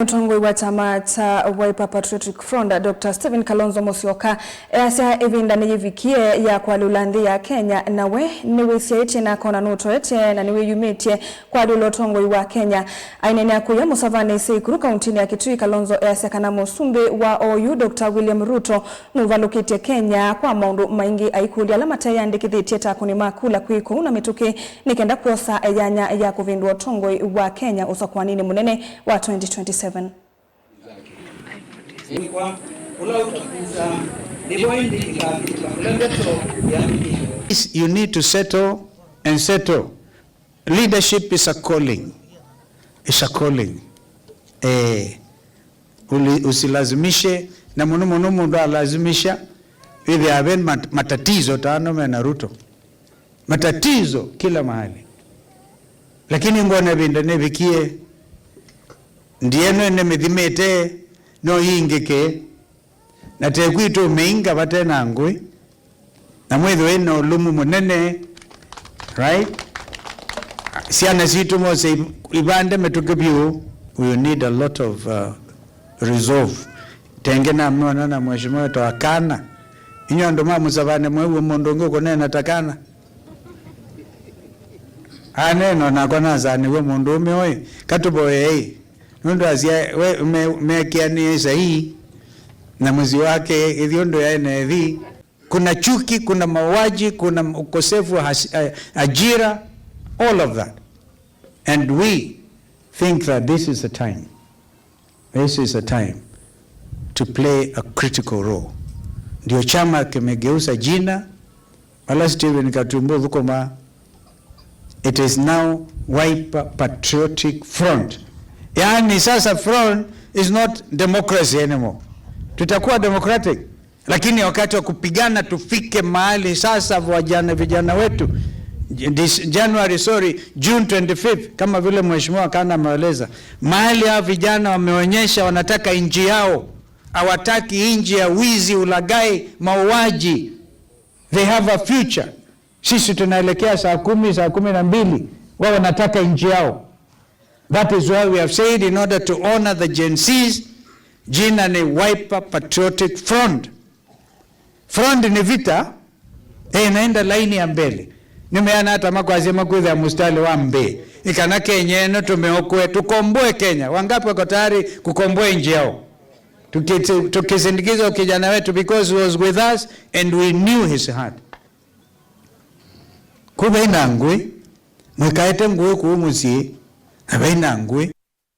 Mutongoi wa chama cha Wiper Patriotic Front Dr. Stephen Kalonzo Musyoka easya ivinda niyivikie ya kwalula nthi ya Kenya nawe niwisiaitie na kona nutoetie na niwiyumitie kwalula utongoi wa Kenya. Ainene akuya musavani Tseikuru kauntini ya Kitui, Kalonzo easya kana musumbi wa OU Dr. William Ruto nuvalukitie Kenya kwa maundu maingi, aikulia ala mateyandikithitie ta akuni ma kula kwiku na mituki nikenda kwosa eyanya ya kuvindua utongoi wa Kenya usakwanini munene wa 2027. You need to settle and settle. Leadership is a calling. It's a calling. Usilazimishe na muno muno mundu alazimisha hivi aven matatizo tano mena Ruto. Matatizo kila mahali. Lakini ngona binda nebikie ndieno ene mithimite no yingike na tekwitu meinga batena ngui na mwitho ino lumu munene, right? Ciana citu mose ibande mituki biu. We need a lot of resolve. Tenge na mwana na mheshimiwa to akana inyo andu ma musavane mwewe mundu ungi ukunena takana aneno nakwa nazaniwe mundu ume oyi katuboye nundu asia we mekianie sahihi na mwezi wake ithiondo ya enethi. Kuna chuki, kuna mauaji, kuna ukosefu wa ajira, all of that, and we think that this is the time, this is the time to play a critical role. Ndio chama kimegeuza jina wala Stephen Katumbo Thukoma, it is now Wiper Patriotic Front. Yaani sasa front is not democracy anymore. Tutakuwa democratic, lakini wakati wa kupigana tufike mahali sasa vijana vijana wetu this January, sorry, June 25th, kama vile mheshimiwa Kana ameeleza, mahali hao vijana wameonyesha wanataka nchi yao, hawataki nchi ya wizi, ulaghai, mauaji. They have a future. Sisi tunaelekea saa 10, saa 12, wao wanataka nchi yao. That is why we have said, in order to honor the Gen Zs, jina ni Wiper Patriotic Front. Front ni vita, inaenda laini ya mbele. Nimeana hata makwazi makwitha mustali wa mbe. Ikana Kenya eno tumeokwe tukomboe Kenya. Wangapi wako tayari kukomboa nchi yao? Tukisindikiza kijana wetu because he was with us and we knew his heart. Kuba inangwe mwikaete ngwe kuumusie abainangwe.